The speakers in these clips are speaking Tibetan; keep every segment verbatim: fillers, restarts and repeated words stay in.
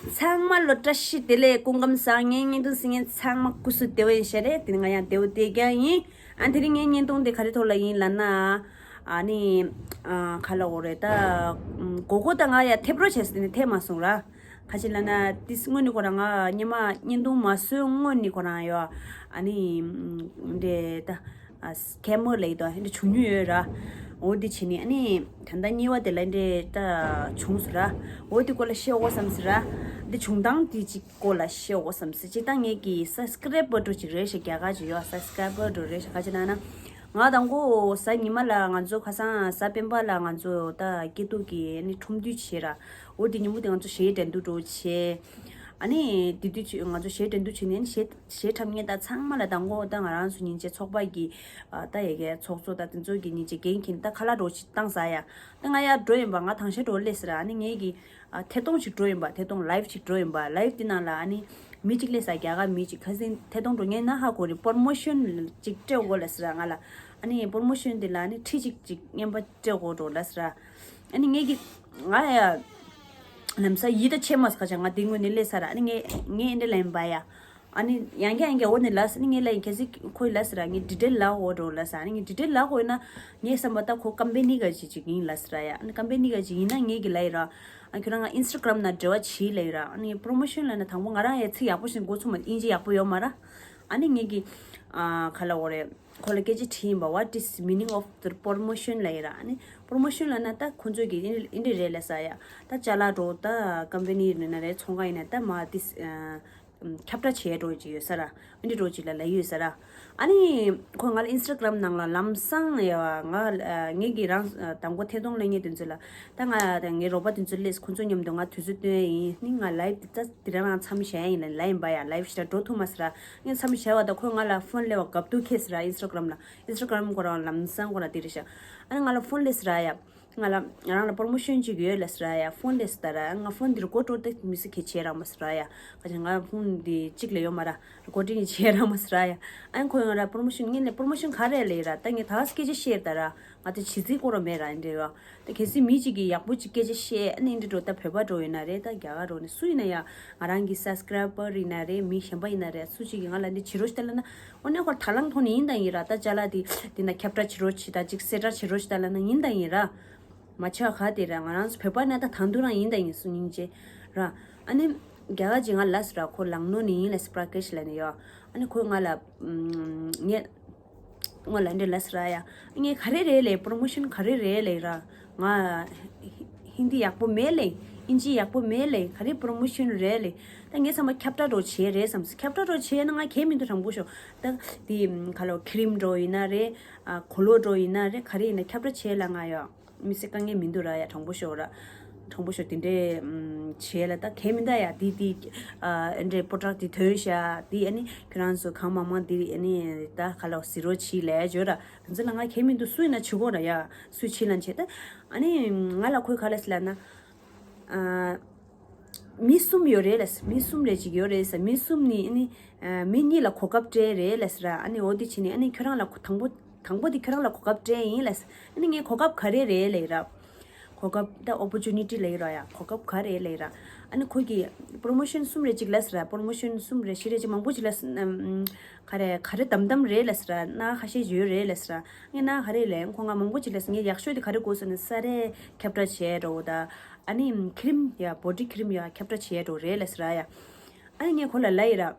ཚང་མ་ལོ་བཀྲ་ཤིས་བདེ་ལེགས། སྐུ་ཁམས་བཟང་། ངའི་བརྙན་ཐུང་གཟིགས་མཁན་ཚང་མ་སྐུ་གཟུགས་བདེ་པོ་ཡིན་ཤག་རེད། དེ་ནི་ང་ཡང་བདེ་པོ་བསྡད་ཀྱང་ཡིན། ཨ་དེ་རིང་ངའི་བརྙན་ཐུང་དེ་ག་རེ་ཐོག་ལ་ཡིན་ལབ་ན། ཨ་ནི་ཨ་ག་ལབ་དགོས་རེད་ད། ཨམ་མགོ་སྐོར་ད་ང་ཡང་ཐེབས་རོགས་བྱས་ཟེར་ནས་ཐེབས་མ་སོང་ར། ག་ཅི་ལབ་ན་དེ་སྔོན་ནས་ཁོ་རང་ང་སྔོན་མ་བརྙན་ཐུང་མ་བཟོས་སྔོན་ནས་ཁོ་རང་ཡོད། ཨ་ནི་ཨམ་འདྲེ་ད། ཨ་སི་ཀེ་མར་ལབ་ཡི་དོ་འདི་བྱུང་མྱོང་ཡོད་ར། འོ་འདི་བྱས་ནས་ཨ་ནི་ད་ལྟ་གཉིས་པ་དེ་ལ་འདི་ད་བྱུང་ཟེར་ར། འོ་འདི་སྐོར་ལ་བཤད་དགོས་བསམ་ཟེར་ར། འདི་བྱུང་སྟངས་དེ་གཅིག་སྐོར་ལ་བཤད་དགོས་བསམ་ཟེར། སྤྱིར་བཏང་ངེད་ཀྱི་སབ་སི་ཀེ་རེབ་པར་འདྲ་ཅིག་རེད་ཤག་རྒྱ་གར་གྱི་ཡོད་སབ་སི་ཀེ་རེབ་པར་འདྲ་རེད་ཤག་ག་ཅི་ན་ན། ང་དང་པོ་གཟའ་ཉི་མ་ལ་ང་ཚོ་ཁ་སང་གཟའ་སྤེན་པ་ལ་ང་ཚོ་ད་སྐྱིད་སྡུག་གི་ཨ་ནི་ཁྲོམ་འདུས་བྱས་ར། འོ་འདི་ཉིན་མོ་དེ་ང་ཚོ་གཞས་འགྲན་བསྡུར་འདྲ་བྱས། ཨ་ནི་དེ་དུས་ང་ཚོ་གཞས་འགྲན་བསྡུར་བྱས་ནས་ཨ་ནི་གཞས། གཞས་འཁྲབ་མཁན་དང་ཚང་མ་ལ་དང་པོ་ད་ང་རང་ཚོ་སྙིང་རྗེ་ཚོགས་པ་གི་ཨ་ད་ཡ་གི་ཚོགས་གཙོ་དང་དེ་ཚོ་གི་སྙིང་རྗེ་འགན་འཁྱེར་ད་ཁ་ལག་འདྲ་ཅིག་བཏང་ཟ་ཡ། ད་ང་ཡར་འགྲོ་ཡིན་པ་ང་དང་ཤ་འགྲོ་སླེབས་ཟེར། ཨ་ནི་ངེད་ཀྱི་ཨ་ཐད་གཏོང་ཞིག་འགྲོ་ཡིན་པ་ཐད་གཏོང་ལའེབ་ཅིག་འགྲོ་ཡིན་པ། ལའེབ་དེ་ནང་ལ་ཨ་ནི་མི་གཅིག་སླེབས་ཟ་རྒྱ་གར་མི་གཅིག་ཁ་སང་ཐད་གཏོང་འགྲོ་མཁན་ན་ཧ་གོ་རེད། པོར་མོ་ཤོན་ཅིག་སྤྲད་དགོས་ལབ་ཟེར་ང་ལ། ཨ་ནི་པོར་མོ་ཤོན་དེ་ལ་ཨ་ནི་ཁྲི་གཅིག་ཅིག་རྔན་པ་སྤྲད་དགོས་འགྲོ་ལབ་ཟེར། ཨ་ནི་ངེད་ཀྱི་ང་ཡ། ལམ་སང་ཡིད་ད་ཆད་མ་སོང་ཁ་ཆ་ང་དེ་ངོས་ནས་སླེབས་ཚར། ཨ་ནི་ངས་ངས་ཨེ་འདྲ་ལབ་ཡིན་པ་ཡ། ཨ་ནི་ཡང་བསྐྱར་ཡང་བསྐྱར་འོ་ནས་ལབ་ཟེར། ཨ་ནི་ངས་ལབ་ཡིན། གལ་སྲིད་ཁོས་ལབ་ཟེར་ར་ངས་ཌི་ཊེལ་ལབ་འོ་འགྲོ་ལབ་ཟེར། ཨ་ནི་ངས་ཌི་ཊེལ་ལབ་དགོས་ན་ངས་བསམ་པ་ད་ཁོ་ཀམ་པ་ནི་ག་ཅིག་ཅིག་ཡིན་ལབ་ཟེར་ར་ཡ། ཨ་ནི་ཀམ་པ་ནི་ག་ཅིག་ཡིན་ན་ངས་ཀྱི་ལབ་ཡིན་ར། ཨ་ཁྱོད་རང་ང་ཨིན་སི་ཊ་གྷ་རམ་ནང་འབྲེལ་བ་བྱེད་ལབ་ཡིན་ར། ཨ་ནི་པོར་མོ་ཤོན་ལབ་ན་དང་པོ་ང་རང་ཡ་ཚིག་ཡག་པོ་ཞིག་མགོ་ཚོས་མ། དབྱིན་ཇི་ཡག་པོ་ཡོད་མ་ར། ཨ་ནི་ངས་ཀྱི་ཨ་ག་ལབ་དགོས་རེད། ཁོ་ལ་སྐད་ཆ་དྲིས་ཡིན་པ། What is meaning of the promotion ལབ་ཡིན་ར། ཨ་ནི་པོར་མོ་ཤོན་ལབ་ན་ད་ཁོ་ཚོས་ཀྱི་ཨིན་ཨིན་འདྲ་རེད་ལབ་ས་ཡ། ད་ཅ་ལག་འདྲ་ད་ཀམ་པ་ནི་ཡིན་ན་རེད་ཚོང་ཁང་ཡིན་ན་ད་མ་དེ་ཁྱབ་བསྒྲགས་བྱས་འགྲོ་ཅིག་ཡོད་ས་ར། ཨིན་འདྲ་འདྲ་ཅིག་ལ་ལབ་ཡོད་ས་ར། ཨ་ནི་ཁོ་ང་ལ་ཨིན་སི་ཊ་གྷ་རམ་ནང་ལ་ལམ་སང་ཡ་ང་ངེད་ཀྱི་རང་དང་པོ་ཐད་གཏོང་ལས་མཁན་དེ་ཚོ་ལ་ད་ང་ངའི་རོགས་པ་དེ་ཚོ་སླེབས་ཁོ་ཚོ་མཉམ་དུ་ང་དུས་ཚོད་བཏོན་ཡིན། ནི་ང་ལའེབ་དེ་ད་དེ་རང་རང་མཚམས་བཞག་ཡིན་ལབ་ཡིན་པ་ཡ། ལའེབ་ཞིག་ད་འགྲོ་ཐུབ་མ་ས་ར། ངས་མཚམས་བཞག་པ་དང་ཁོས་ང་ལ་ཕོན་སླེབས་པ་དགའ་སྡུག་ཁེལ་ཟེར་ར། ཨིན་སི་ཊ་གྷ་རམ་ལ། ཨིན་སི་ཊ་གྷ་རམ་ཁོ་རང་ལམ་སང་ཁོ་རང་དེ་རེད་ཤག་ཨ་ནི་ང་ལ་ཕོན་སླེབས་ཟེར་ར་ཡ། ང་ལ་ང་རང་ལ་པོར་མོ་ཤོན་ཅིག་ཡོད་ལབ་ཟེར་ར་ཡ། ཕོན་སླེབས་ཟེར་ད་ར། ང་ཕོན་འདི་རི་ཀོཌ་འགྲོ་ཏེ་མི་སི་ཁེ་བྱེད་ར་མ་ཟེར་ར་ཡ། ག་ཅི་ང་ཕོན་འདི་གཅིག་ལས་ཡོད་མ་ར། རི་ཀོཌ་ཌིང་བྱེད་ར་མ་ཟེར་ར་ཡ། ཨ་ནི་ཁོས་ང་ར་པོར་མོ་ཤོན་ངས་ལས་པོར་མོ་ཤོན་ག་རེ་ལས་ར། ད་ངས་ད་སྐད་ཆ་བཤད་ད་ར། ང་དེ་བྱེད་རྩིས་སྐོར་ར་མེད་ར་འདྲ་ཡོད། ད་གལ་སྲིད་མི་གཅིག་གིས་ཡག་པོ་ཅིག་སྐད་ཆ་བཤད་ཨ་ནི་འདི་འགྲོ་ད་བོད་པ་འགྲོ་ཡིན་ན་རེད། ད་རྒྱ་གར་འགྲོ་ནི་སུ་ཡིན་ན་ཡང་ང་རང་གི་སབ་སི་ཀེ་རེབ་པར་ཡིན་ན་རེད། མི་གཞན་པ་ཡིན་ན་རེད། སུ་གཅིག་གིས་ང་ལ་འདི་བྱེད་རོགས་ཞིག་ད་ལབ་ན་འོ་ནས་ཁོར་དང་བླངས་ཐོག་ནས་ཡིན་དང་ཡིན་ར། ད་ཅ་ལག་འདི་འདི་ན་ཁྱབ་བསྒྲགས་བྱེད་རོགས་བྱེད་ད་ཅིག་གསལ་བསྒྲགས་བྱེད་རོགས་ཞིག་ད་ལབ་ན་ཡིན་དང་ཡིན་ར། མ་ཆགས་ག་དེ་ར་ང་རང་ཚོ་བོད་པ་ན་ད་དང་དུ་རང་ཡིན་དང་ཡིན་སུ་སྙིང་རྗེ་ར། ཨ་ནི་རྒྱ་གར་གྱིས་ང་ལབ་ཟེར་ར། ཁོ་ལང་ནོ་ནས་ཡིན་ལབ་ཟེར། པྲ་ཀེཤ་ལབ་ནས་ཡོད། ཨ་ནི་ཁོས་ང་ལ་ངས། ང་ལ་འདྲེ་ལ་སི་ར་ཡ། ངས་ག་རེ་རེད་ལས། པོར་མོ་ཤོན་ག་རེ་རེད་ལས་ར། ང་ཧིན་དི་ཡག་པོ་མེད་ལས། ཨིན་ཇི་ཡག་པོ་མེད་ལས། ག་རེ་པོར་མོ་ཤོན་རེད་ལས། ད་ངས་བསམ་པ་ཁྱབ་བསྒྲགས་འདྲ་བྱས་རེད་བསམ། ཁྱབ་བསྒྲགས་འདྲ་བྱས་ན་ང་གལ་མི་འདུག་དྲང་པོ་ཤོད། ད་དེ་ག་ལོ་ཁི་རིམ་འདྲ་ཡིན་ན་རེད། ཨ་གོ་ལོ་འདྲ་ཡིན་ན་རེད། ག་རེ་ཡིན་ན་ཁྱབ་བསྒྲགས་བྱས་ལ་ང་ཡོད། མི་སེར་དཀའ་ངལ་མི་འདུག་ར་ཡ། དྲང་པོ་ཤོད་ར། དྲང་པོ་ཤོད་དེ་འདྲའི་ཨམ་བྱས་ལ་ད་གལ་མི་འདུག་ཡ། དེ་དེ་ཨ་འདྲའི་པོ་ཊར་དེ་ཐོན་ཤག་དེ་ཨ་ནི་ཁྱོད་རང་ཚོ་གང་མང་མང་དེ་ཨ་ནི་ད་ག་ལ་ཟི་རོ་ཆི་ལས་བརྗོད་ར། དེ་ཚོ་ལ་ང་གལ་མི་འདུག་སུ་ཡིན་ན་བྱེད་དགོས་ར་ཡ། སུས་ཆི་ལན་བྱེད་ད། ཨ་ནི་ང་ལ་ཁོས་ག་ལ་སི་ལ་ན། ཨ་མི་གསུམ་ཡོད་རེད་ལ་སི། མི་གསུམ་རེ་ཅིག་ཡོད་རེད་ས། མི་གསུམ་ནི་ཨ་ནི་ཨ་མི་གཉིས་ལ་གོ་སྐབས་སྤྲད་རེད་ལ་སི་ར། ཨ་ནི་འོ་དེ་བྱས་ནས་ཨ་ནི་ཁྱོད་རང་ལ་གོ་དང་པོ། དང་པོ་དེ་ཁྱོད་རང་ལ་གོ་སྐབས་སྤྲད་ཡིན་ལ་སི། ཨ་ནི་ངས་གོ་སྐབས་ག་རེ་རེད་ལབ་ཡིན་ར། གོ་སྐབས་ད་ཨོ་པོར་ཅུ་ནི་ཊི་ལབ་ཡིན་ར་ཡ། གོ་སྐབས་ག་རེ་ལབ་ཡིན་ར། ཨ་ནི་ཁོ་གིས་པོར་མོ་ཤོན་གསུམ་རེ་གཅིག་ལབ་སི་ར། པོར་མོ་ཤོན་གསུམ་རེ་བཞི་རེ་གཅིག་མང་པོ་གཅིག་ལབ་སི། ཨམ་ག་རེ་ག་རེ་དམ་དམ་རེད་ལབ་སི་ར། ན་ཁ་ཤས་ཡོད་རེད་ལབ་སི་ར། ངས་ན་ག་རེ་ལབ་ཁོ་ང་མང་པོ་གཅིག་ལབ་སི། ངས་ཡག་ཤོས་དེ་ག་རེ་དགོས་ཟེར་ན་ས་རའི་ཁྱབ་བསྒྲགས་བྱས་འགྲོ་ད། ཨ་ནི་ཁི་རིམ་ཡ་བོ་ཌི་ཁི་རིམ་ཡ་ཁྱབ་བསྒྲགས་བྱས་འགྲོ་རེད་ལབ་སི་ར་ཡ། ཨ་ནི་ངས་ཁོ་ལ་ལབ་ཡིན་ར།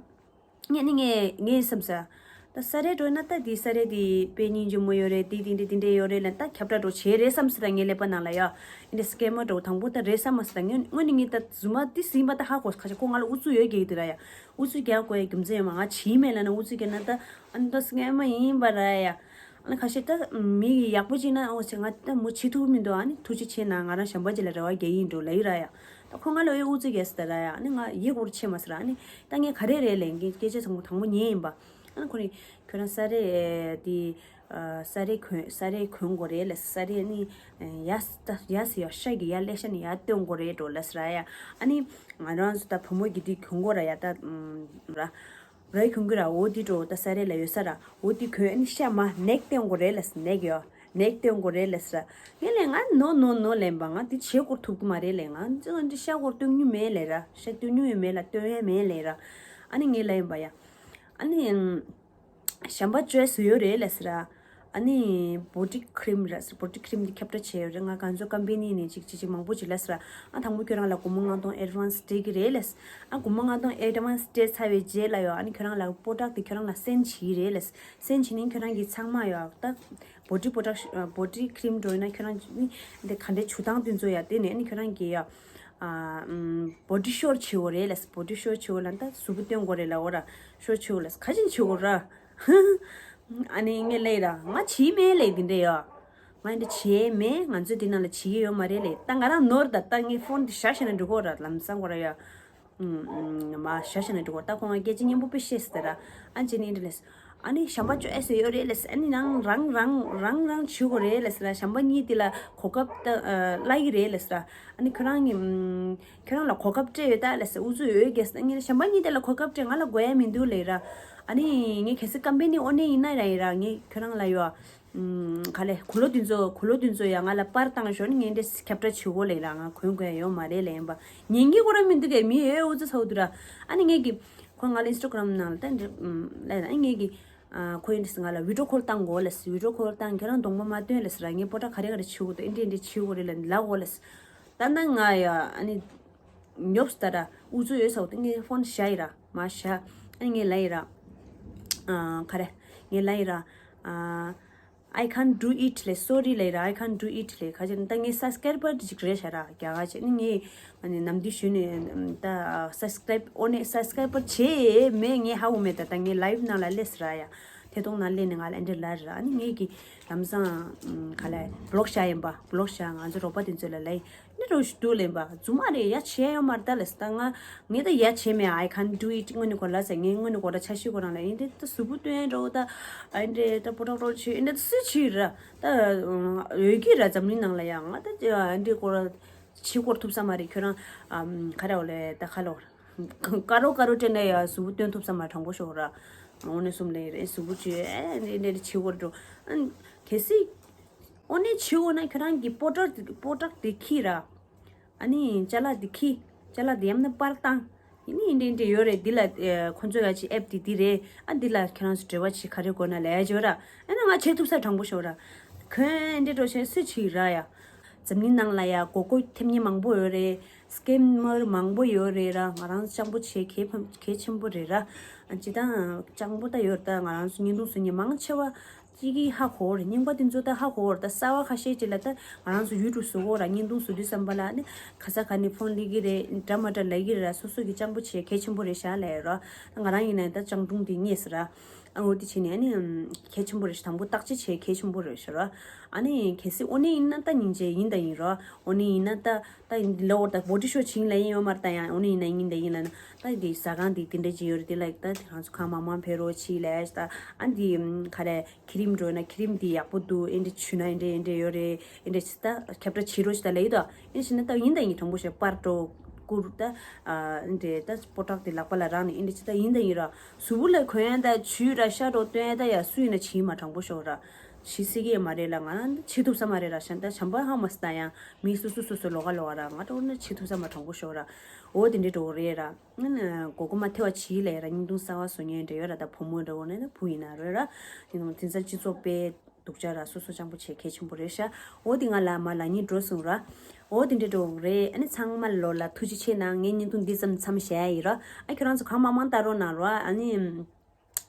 ངས་ནི་ངས་ངས་བསམ་ས། ད་ས་རེ་འགྲོ་ན་ད་འདི་ས་རེ་འདི་དཔེ་སྙིང་རྗེ་མོ་ཡོད་རེད། འདི་འདི་འདྲ་འདི་འདྲ་ཡོད་རེད་ལ་ད་ཁྱབ་བསྒྲགས་འགྲོ་བྱེད་རེད་བསམ་ས་ར། ངའི་ཀླད་པ་ནང་ལ་ཡ། འདི་འདྲ་སི་ཀེ་མར་འགྲོ་དང་པོ་ད་རེད་བསམ་མ་ས་ད། ངས་དངོས་ནས་ངས་ད་རྫུན་མ་འདི་ཟིན་པ་ད་ཧ་གོ་ཁ་ཤས་ཁོ་ང་ལ་ཨུ་ཚུགས་ཡོད་རྒྱག་གི་འདུག་ར་ཡ། ཨུ་ཚུགས་རྒྱག་དགོས་ཡ་རྒྱུ་མཚན་ཡོད་མ། ང་བྱིས་མེད་ལ་ན་ཨུ་ཚུགས་རྒྱག་ན་ད་ཨ་ནི་ད་སི་ཀེ་མར་ཡིན་པ་ར་ཡ། ཨ་ནི་ཁ་ཤས་ད་མི་ཡག་པོ་ཅིག་ན་ཨོ་ཚེ་ང་ད་མོ་བྱེད་ཐུབ་མི་འདུག་ཨ་ནི་ཐུགས་རྗེ་ཆེ་ན་ང་རང་གཞན་པ་ཅིག་ལ་རེ་བ་རྒྱག་ཡིན་འགྲོ་ལབ་ཡི་ར་ཡ། ད་ཁོ་ང་ལ་ཨེ་ཨུ་ཚུགས་རྒྱག་ས་ད་ར་ཡ། ཨ་ནི་ང་ཡིད་སྐོར་ཆེ་མ་ས་ར། ཨ་ནི་ད་ངས་ག་རེ་རེད་ལས་ངས་སྐད་ཆ་ཚང་མ་དང་པོ་ཉན་ཡིན་པ། ཨ་ནི་ཁོ་ནི་ཁྱོད་རང་ས་རེ་དེ་ས་རེ་གོན་ས་རེ་གོན་དགོས་རེད་ལ་ས་རེ་ཨ་ནི་ཡ་ས་ཡ་ས་ཡ་ཤ་གི་ཡ་ལེ་ཤ་ནི་ཡ་སྟོན་དགོས་རེད་འགྲོ་ལ་ས་ར་ཡ། ཨ་ནི་ང་རང་ཚོ་ད་བུ་མོ་གི་དེ་གོན་དགོས་ར་ཡ་ད་ར། རའི་གོན་གི་ར། འོ་དེ་འགྲོ་ད་ས་རེ་ལ་ཡོད་ས་ར། འོ་དེ་གོན་ཨ་ནི་ཤ་མ་ནེག་སྟོན་དགོས་རེད་ལ་ནེག་ཡོ། ནེག་སྟོན་དགོས་རེད་ལབ་ཟེར། ངས་ལབ་ང་ནོ་ནོ་ནོ་ལབ་པ། ང་འདི་བྱེད་དགོས་ཐུབ་ཀྱི་མ་རེད་ལབ། ང་འདི་འདི་ཤ་སྐོར་སྟོན་རྒྱུ་མེད་ལབ་ར། ཤ་སྟོན་རྒྱུ་ཡང་མེད་ལ་སྟོན་ཡ་མེད་ལབ་ར། ཨ་ནི་ངས་ལབ་ཡིན་པ་ཡ། ཨ་ནི་ཞམ་པ་ཅོའི་སི་ཡོད་རེད་ལབ་ཟེར། ཨ་ནི་བོ་ཌི་ཁི་རིམ་ར་ཟེར། བོ་ཌི་ཁི་རིམ་འདི་ཁྱབ་བསྒྲགས་བྱས་ཡོད་རེད། ང་གང་ཚོ་ཀམ་པེ་ནི་ནས་ཅིག་ཅིག་ཅིག་མང་པོ་ཅིག་ལབ་ཟེར། ཨ་དང་པོ་ཁྱོད་རང་ལ་སྒོར་མོ་ལྔ་སྟོང་ཨེ་ཌི་ཝན་སི་སྤྲད་ཀྱི་རེད་ལབ་ཟེར། ཨ་སྒོར་མོ་ལྔ་སྟོང་ཨེ་ཌི་ཝན་སི་སྤྲད་ཚར་བའི་རྗེས་ལ་ཡོད། ཨ་ནི་ཁྱོད་རང་ལ་པོ་ཊག་དེ་ཁྱོད་རང་ལ་སེན་ཌི་བྱེད་ཀྱི་རེད་ལབ་ཟེར། སེན་ཌི་བྱེད་ནི་ཁྱོད་རང་གི་ཚང་མ་ཡོད། ད་བོ་ཌི་པོ་ཊག་བོ་ཌི་ཁི་རིམ་འགྲོ་ཡིན་ན་ཁྱོད་རང་ནི་འདི་ག་འདྲའི་བྱུག་སྟངས་དེ་ཚོ་ཡ། དེ་ནས་ཨ་ནི་ཁྱོད་རང་གི་ཡ། ཨ་ཨམ་བོ་ཌི་ཤོ་བྱེད་དགོས་རེད་ལབ་ཟེར། བོ་ཌི་ཤོ་བྱེད་དགོས་ལབ། ད་གཟུགས་པོ་སྟོན་དགོས་རེད་ལབ། འོ་ར་ཤོ་བྱེད་དགོས་ལབ་ཟེར། ག་ཅིན་བྱེད་དགོས་ར། ཨ་ནི་ངས་ལབ་ར། ང་བྱེད་མེད་ལབ། དེ་འདྲ་ཡ། ང་འདི་བྱེད་མེད། ང་ཚོས་དེ་ནང་ལ་བྱེད་ཀྱི་ཡོད་མ་རེད་ལབ། ད་ང་རང་ནོར་ད། ད་ངས་ཕོན་དེ་བཞག་བཞག་ན་འགྲིག་གོ་ར། ལམ་སང་གོ་ར་ཡ། ཨུམ་ཨུམ་མ་བཞག་བཞག་ན་འགྲིག་གོ། ད་ཁོང་ང་སྐད་ཆ་སྙན་པོ་དཔེ་བཤད་ཟེར་ར། ཨ་ཅེ་ནི་འདི་ལབ་ཟེར། ཨ་ནི་ཞམ་པ་ཅོའི་སི་ཡོད་རེད་ལབ་ཟེར། ཨ་ནི་ནང་རང་རང་རང་རང་བྱེད་དགོས་རེད་ལབ་ཟེར། ཞམ་པ་གཉིས་དེ་ལ་གོ་སྐབས་ད་ཨ་བརླག་གི་རེད་ལབ་ཟེར། ཨ་ནི་ཁྱོད་རང་གི་ཨུམ་ཁྱོད་རང་ལ་གོ་སྐབས་སྤྲད་ཡོད་ད་ལབ་ཟེར། ཨུ་ཚུགས་ཡོད་རྒྱུ་ཟེར། ངས་ཞམ་པ་གཉིས་དེ་ལ་གོ་སྐབས་སྤྲད། ང་ལ་དགོས་ཡ་མི་འདུག་ལབ་ར། ཨ་ནི་ངས་གལ་སྲིད་ཀམ་པེ་ནི་ཨོ་ནེ་ཡིན་ན་ར་ཡིན་ར། ངས་ཁྱོད་རང་ལ་ཡོད། ཨུམ་ག་ལེ་གུ་ལོ་དེ་ཚོ་གུ་ལོ་དེ་ཚོ་ཡ་ང་ལ་པར་བཏང་ཞོར་ནི་ངས་འདྲེ་ཁྱབ་བསྒྲགས་བྱེད་དགོས་ལབ་ར། ང་གོན་དགོས་ཡ་ཡོད་མ་རེད་ལབ་ཡིན་པ། ཉན་གྱི་ཁོ་རང་མི་འདུག་གས། མི་ཨེ་ཨུ་ཚུགས་ཚ་བོ་འདུག་ར། ཨ་ནི་ངས་ཀྱི་ཁོ་ང་ལ་ཨིན་སི་ཊ་གྷ་རམ་ནང་ལ་ད་འདྲེ་ཨུམ་ལབ་ན། ཨ་ངས་ཀྱི་ཨ་ཁོ་ཡིན་འདྲེ་ང་ལ་བི་ཌི་ཡོ་ཁོལ་བཏང་དགོས་ལབ་ཟེར། བི་ཌི་ཡོ་ཁོལ་བཏང་། ཁྱེད་རང་གདོང་པ་མ་སྟོན་ལབ་ཟེར་ར། ངས་པོ་ཊག་ག་རེ་ག་རེ་བྱེད་དགོས་འདུག་ཨེ་འདྲེ་ཨེ་འདྲེ་བྱེད་དགོས་རེད་ལབ་ལབ་དགོས་ལབ་ཟེར། ད་ན་ང་ཡ་ཨ་ནི་ཉོབ་སྟ་ར། ཨུ་ཚུགས་ཡོད་ས་བོ་དེ་ངས་ཕོན་བཞག་ཡིན་ར། མ་བཞག་ཨ་ནི་ངས་ལབ་ཡིན་ར། ཨ་ག་རེ་ངས་ལབ་ཡིན་ར། ཨ། I can't do it ལབ། Sorry ལབ་ར། I can't do it ལབ། ག་ཅི་ད་ངའི་སབ་སི་ཀ་རའི་བར་ཅིག་རེད་ཤག་ར། རྒྱ་གར་ཅིག་ནི་ངས་ནམ་དུས་ཞུས་ནས་ད་སབ་སི་ཀ་རའིབ་ཨོ་ནེ་སབ་སི་ཀ་རའི་བར་བྱས་མེད། ངས་ཧ་གོ་མེད། ད་ད་ངའི་ལའིབ་ནང་ལ་སླེབས་ཟེར་ར་ཡ། ཐད་གཏོང་ནང་སླེབས་ནས་ང་ལ་འདི་ལབ་ར། ཨ་ནི་ངས་ཀྱི་ལམ་སང་ག་ལ་བི་ལོག་བྱས་ཡིན་པ། བི་ལོག་བྱས། ང་ཚོ་རོགས་པ་དེ་ཚོ་ལ་ལབ་ཡིན། འདི་འདྲ་ཞིག་འདུག་ལབ་པ། རྫུན་མ་རེད། ཡ་བྱས་ཡོད་མ་རེད་ད་ལབ་ཟེར། ད་ང་ངས་ད་ཡ་བྱས་མེད། I can't do it ངོས་ནས་གོ་ལ་ཟེར། ངས་ངོས་ནས་གོ་ལ་འཆར་གཞི་ཁོ་རང་ལ་ཡིན་འདི་ད་གཟུགས་པོ་སྟོན་འགྲོ་ད། ཨ་འདྲེ་ད་པོ་ཊག་རོགས་བྱེད་འདི་ད་སུས་བྱེད་ར། ད་འོས་ཀྱི་ར་འཛམ་གླིང་ནང་ལ་ཡ། ང་ད་ཨ་འདྲེ་གོ་ར་བྱེད་སྐོར་ཐུབ་ས་མ་རེད། ཁྱོད་རང་ཨམ་ག་རེ་འོ་ལེ་ད་ཁ་ལོ་དཀར་རོ་དཀར་རོ་སྤྲད་ན་ཡ་གཟུགས་པོ་སྟོན་ཐུབ་ས་མ། དྲང་པོ་ཤོད་ར། འོ་ནས་གསུམ་ལས་རེད། གཟུགས་པོ་བྱེད་ཨེ་འདྲེ་འདྲེ་བྱེད་སྐོར་འགྲོ། ཨ་གལ་སྲིད། ཨོ་ནེ་བྱེད་འོ་ན་ཁྱོད་རང་གི་པོ་ཊག་པོ་ཊག་དེ་ཁྱེར་ར། ཨ་ནི་ཅ་ལག་དེ་ཁྱེར། ཅ་ལག་དེ་ཡམ་ན་པར་བཏང་། ཡིན་ནི་འདྲེ་འདྲེ་ཡོད་རེད། འདི་ལ་ཁོ་ཚོ་ཡ་ཅི་ཨེབ་དེ་འདི་རེད། ཨ་འདི་ལ་ཁྱེད་རང་ཚོ་འབྲེལ་བ་བྱེད་ག་རེ་དགོས་ན་ལས་བྱོས་ར། ཨ་ན་ང་བྱེད་ཐུབ་ས་དྲང་པོ་ཤོད་ར། ཁོས་འདྲེ་འགྲོ་བྱས་སུས་བྱེད་ར་ཡ། འཛམ་གླིང་ནང་ལ་ཡ་མགོ་སྐོར་ཐེབས་མཁན་མང་པོ་ཡོད་རེད། སི་ཀེམ་མར་མང་པོ་ཡོད་རེད་ར། ང་རང་སྤྱང་པོ་བྱེད་གལ་ཕམ་གལ་ཆེན་པོ་རེད་ར། ཨ་ཅི་ད་སྤྱང་པོ་ད་ཡོད་ར། ད་ང་རང་ཚོ་བརྙན་ཐུང་བཟོ་མཁན་མང་ཆེ་བ་གཅིག་གིས་ཧ་གོ་རེད། རྙིང་པ་དེ་ཚོ་ད་ཧ་གོ་རེད། ད་གསར་བ་ཁ་ཤས་ཅིག་ལ་ད་ང་རང་ཚོ་ཡུ་ཊུབ་བཟོ་གོ་ར། བརྙན་ཐུང་བཟོ་དུས་ཙམ་པ་ལ་ནི་ག་ས་ག་ནས་ཕོན་སླེབས་ཀྱི་རེད། འདྲ་མ་འདྲ་ལབ་ཀྱི་རེད་ར། སོ་སོ་གི་སྤྱང་པོ་བྱེད་གལ་ཆེན་པོ་རེད་ཤག་ལབ་ར། ད་ང་རང་ཡིན་ན་ད་སྤྱང་གྲུང་དེ་རྙེད་ཟེར་ར། ཨ་འོ་དེ་བྱས་ནས་ཨ་ནི་གལ་ཆེན་པོ་རེད་ཤག་དང་པོ་བརྟག་དཔྱད་བྱེད་གལ་ཆེན་པོ་རེད་ཤག་ར། ཨ་ནི་གལ་སྲིད་ཨོ་ནེ་ཡིན་ན་ད་སྙིང་རྗེ་ཡིན་ད་ཡིན་ར། ཨོ་ནེ་ཡིན་ན་ད་ད་ཡིན་ལོ་ད་བོ་ཌི་ཤོ་བྱིན་ལ་ཡིན་ཡོད་མ་རེད། ད་ཡང་ཨོ་ནེ་ཡིན་ན་ཡིན་ད་ཡིན་ལ་ན་ད་དེ་ཟ་ཁང་དེ་དེ་འདྲ་ཅིག་ཡོད་རེད། དེ་ལ་ད་དེ་རང་ཚོ་གང་མང་མང་ཕེབས་རོགས་བྱིས་ལས་ད། ཨ་འདི་ག་རེ་ཁི་རིམ་འགྲོ་ན་ཁི་རིམ་འདི་ཡག་པོ་འདུག་ཨེ་འདྲ་བྱུས་ན་ཨེ་འདྲ་ཨེ་འདྲ་ཡོད་རེད། ཨེ་འདྲ་ཅི་ད་ཁྱབ་བསྒྲགས་བྱེད་རོགས་ཞེས་ད་ལབ་ཡོད་ད། ཨེ་བྱས་ན་ད་ཡིན་ད་ཡིན། དྲང་པོ་བཤད་པར་འགྲོ་བསྐུར་ད། ཨ་འདྲ་ད་པོ་ཊག་དེ་ལག་པ་ལ་རག་ནས་ཨེ་འདྲ་ཅི་ད་ཡིན་ད་ཡིན་ར། གཟུགས་པོ་ལ་གོན་ཡ་ད་བྱུས་ར་ཤ་རོ་སྟོན་ཡ་ད་ཡ་སུ་ཡིན་ན་བྱེད་མ། དྲང་པོ་ཤོད་ར། བྱེད་སྲིད་ཀྱི་ཡ་མ་རེད་ལ། ང་རང་བྱེད་ཐུབ་ས་མ་རེད་ར། ཤ་ད་བྱམས་པ་ཧ་མ་སི་ད་ཡང་མི་སུ་སུ་སུ་སུ་ལོགས་ཀ་ལོགས་ཀ་ར། ང་འགྲོ་ན་བྱེད་ཐུབ་ས་མ། དྲང་པོ་ཤོད་ར། འོ་དེ་འདྲ་འགྲོ་གི་རེད་ར། ང་ནི་མགོ་སྐོར་མ་ཐེབས་པ་བྱེད་ལས་ར། བརྙན་ཐུང་གསར་བ་བཟོ་མཁན་འདྲ་ཡོད་ར། ད་བུ་མོ་འདྲ་བོ་ནས་ད་བུ་ཡིན་ན་རོལ་ར། ཡིན་ནའང་དེང་སང་སྤྱི་ཚོགས་དཔེ་སྡུག་ཅག་ར། སོ་སོ་སྤྱང་པོ་བྱེད་གལ་ཆེན་པོ་རེད་ཤག་འོ་དེ་ང་ལ་མ་ལ་ཉིན་འགྲོ་སོང་ར། འོ་དེ་འདྲ་འགྲོ་རེད། ཨ་ནི་ཚང་མ་ལོ་ལ་ཐུགས་རྗེ་ཆེ་གནང་། ངས་བརྙན་ཐུང་འདི་ཙམ་མཚམས་བཞག་ཡ་ཡིན་ར། ཨ་ཁྱོད་རང་ཚོ་གང་མང་མང་ལྟ་རོགས་གནང་ར། ཨ་ནི།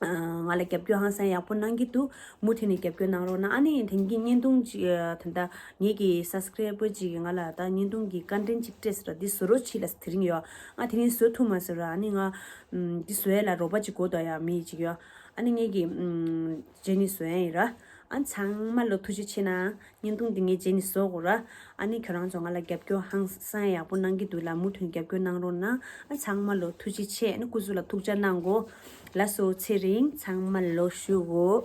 ང་ལ་རྒྱབ་སྐྱོར་ཧང་སང་ཡག་པོ་གནང་གི་འདུག་མུ་མཐུད་ནས་རྒྱབ་སྐྱོར་གནང་རོགས་གནང་། ཨ་ནི་དེང་གི་བརྙན་ཐུང་ཅིག་ད་ལྟ་ངེད་ཀྱི་སབ་སི་ཀ་རའི་བར་ཅིག་གིས་ང་ལ་ད་བརྙན་ཐུང་གི་ཀོན་ཊེན་ཊི་ཅིག་སྤྲད་ཟེར་ར། འདི་བཟོ་རོགས་བྱེད་ལབ་ཟེར་དེ་རིང་ཡོད། ང་དེ་རིང་བཟོ་ཐུབ་མ་སོང་ར། ཨ་ནི་ང་འདི་བཟོ་ཡ་ལ་རོགས་པ་ཅིག་དགོས་འདུག་ཡ། མི་ཅིག་ཡོད། ཨ་ནི་ངེད་ཀྱི་རྗེས་ནས་བཟོ་ཡ་ཡིན་ར། ཨ་ཚང་མ་ལོ་ཐུགས་རྗེ་ཆེ་གནང་། བརྙན་ཐུང་འདི་ངས་རྗེས་ནས་བཟོ་དགོས་ར། ཨ་ནི་ཁྱོད་རང་ཚོ་ང་ལ་རྒྱབ་སྐྱོར་ཧང་སང་ཡག་པོ་གནང་གི་འདུག་ལ། མུ་མཐུད་རྒྱབ་སྐྱོར་གནང་རོགས་གནང་། ཨ་ཚང་མ་ལོ་ཐུགས་རྗེ་ཆེ། ཨ་ནི་སྐུ་གཟུགས་ལ་ཐུགས་ཅག་གནང་གོ། ལགས་སོ། ཚེ་རིང་། ཚང་མ་ལོ་བཞུགས་གོ།